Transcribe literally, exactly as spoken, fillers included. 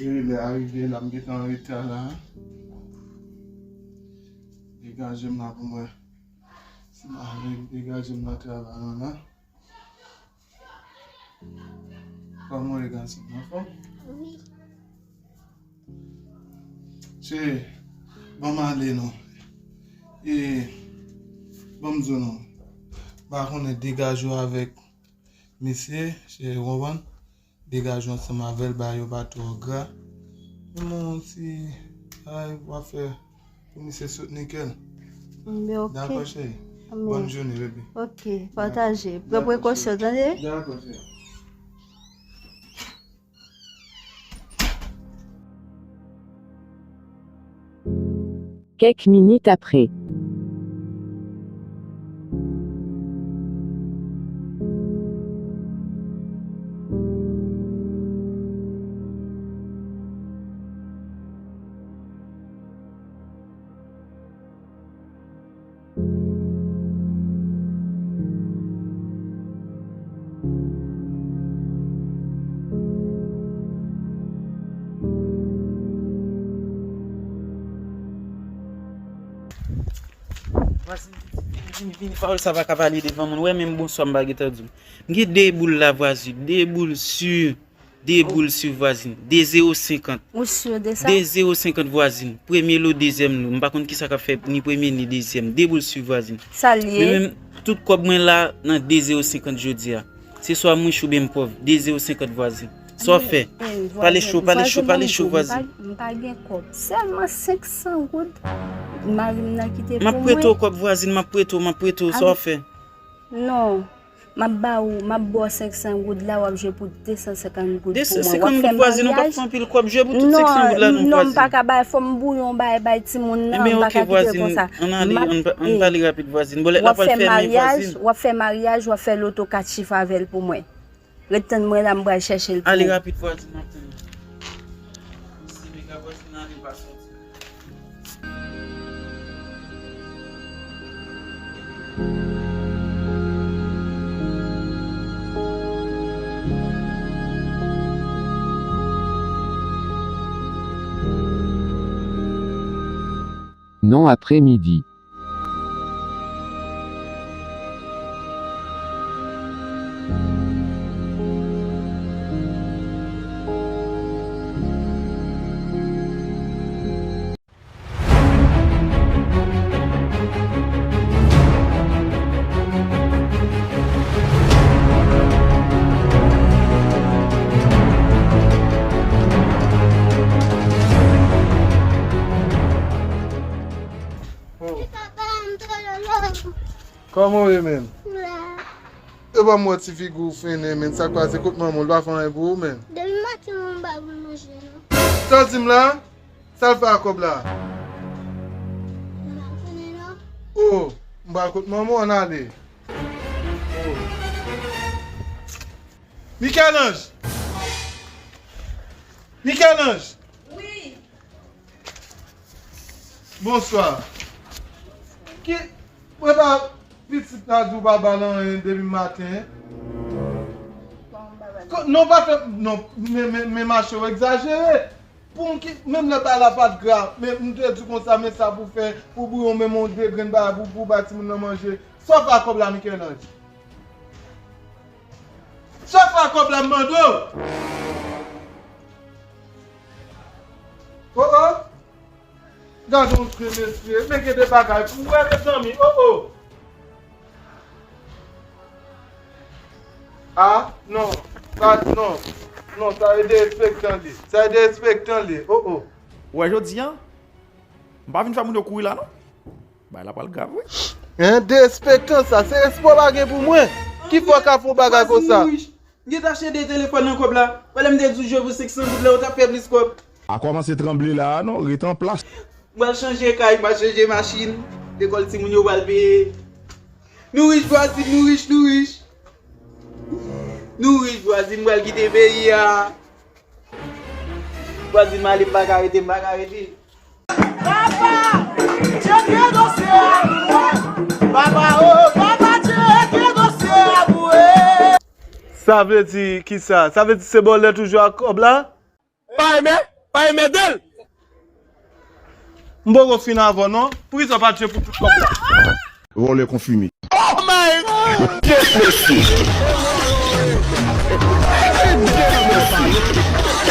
E lè a rive la, m gentan an reta la. Degaje m la pou mwen. Si m ale, degaje m nan travay lan la. Kòman w ye, gason? Anfòm? Wi. Cheri, ban m ale non. E, ban m di w non. M pa konnen, degaje w avèk misye, cheri, w konprann? Degaje w ansanm avè l, bagay yo pa twò gra. Men bon, si bagay w ap fè pou misye sot nikèl. Dakò, cheri. Bòn jounen, bebe. Ok, pataje. Pran prekosyon, tande? Dakò, cheri. Kèk minit apre. Vwazin, vini, vini, vini, pawòl sa pa ka pale devan moun. Ou wè, menm bonswa m pa gentan di w. M gen de boul la, vwazin, de boul si. De boul si vwazin. De zewo senkant. Ou si de sa? De zewo senkant vwazin. Premye lo, dezyèm lo. M pa konn kisa k ap fè ni premye ni dezyèm. De boul si vwazin. Sa l ye? Men menm tout kòb mwen la nan de zewo senkant jodi a. Se swa m rich oubyen m pòv. De zewo senkant vwazin. Sa w ap fè? Pale cho, pale cho, pale cho vwazin. M pa gen kòb. Sèlman senk san goud. Mari m nan kite pou mwen. M ap prete w kòb vwazin, m ap prete w, m ap prete w. Sa w ap fè? Non. M ap ba ou, m ap ba w senk san goud la, w ap jwe pou de san senkant goud pou mwen. De san senkant goud vwazin, ou pa fè anpil kòb, jwe pou tout senk san goud la non, vwazin. Non, m pa ka bay, fò m bouyon bay, bay timoun nan, m pa ka kite l konsa. Ebyen, ok, vwazin, ann ale, ann pale rapid, vwazin. Bon, lè l ap al fèmen, vwazin. W ap fè maryaj, w ap fè loto kat chif avè l pou mwen. Ret tann mwen la, m pral chèche l pou ou. Ale rapid, vwazin, m ap tann ou. Mesi mega vwazin, ale pa soti. Non, aprè midi. Oh. Kòman w ye, menm? La. E ban m wè ti figi w fennen, menm. Sa k pase? Kot manman w? L pa fè anyen pou ou, menm? Depi maten, manman m pa ban m manje, non. Sa w di m la? Sa l fè ak kòb la? M pa konnen, non. Oh, m pa kot manman w, ann ale. Oh. Michel-Ange! Michel-Ange! Wi. Bonswa. Ki, mwen pa, pitit la di w pa ba l anyen depi maten. Kòman m pa ba l? Non, pa fè, non, men, men, men mache w egzajere. Pou m ki, menm lè bagay la pa t gra, men m te di konsa, men sa pou fè, pou bouyon, men yon de grenn bagay pou, pou bay timoun nan manje. Sa w fè ak kòb la, Michel-Ange? Sa w fè ak kòb la, m mande w? Oh, oh. Gade yon grenn mesye, men gen de bagay pou wè, mezanmi, oh, oh. Ah, non, sa, non, non, sa e derespektan li, sa e derespektan li, oh, oh. Ou wè jodi a, m pa vin fè moun yo kouri la, non. Bagay la pral grav, wi. Hein, derespektan sa, se respè w pa gen pou mwen. Ki fè w ka fè yon bagay konsa? M gentan achte de telefòn nan kòb la. Wè lè m te di w jwe pou senk san goud la, ou t ap fè plis kòb. A kòmanse tranble la a non, ret an plas. M pral chanje kay, m pral chanje machin. Lekòl timoun yo pral peye. Nou rich vwazin, nou rich, nou rich. Nou rich vwazin, m pral kite peyi a. Vwazin m ale, m pa ka rete, m pa ka rete. Papa, Dye gen dosye a pou mwen. Papa, oh, papa, Dye gen dosye a pou mwen. Sa vle di kisa? Sa vle di se bòlè toujou ak kòb la? Pa renmen? Pa renmen de l? M poko fin avè w non. Poukisa w pa tchwe pou tout kòb la? Vòlè konfime. Oh my God!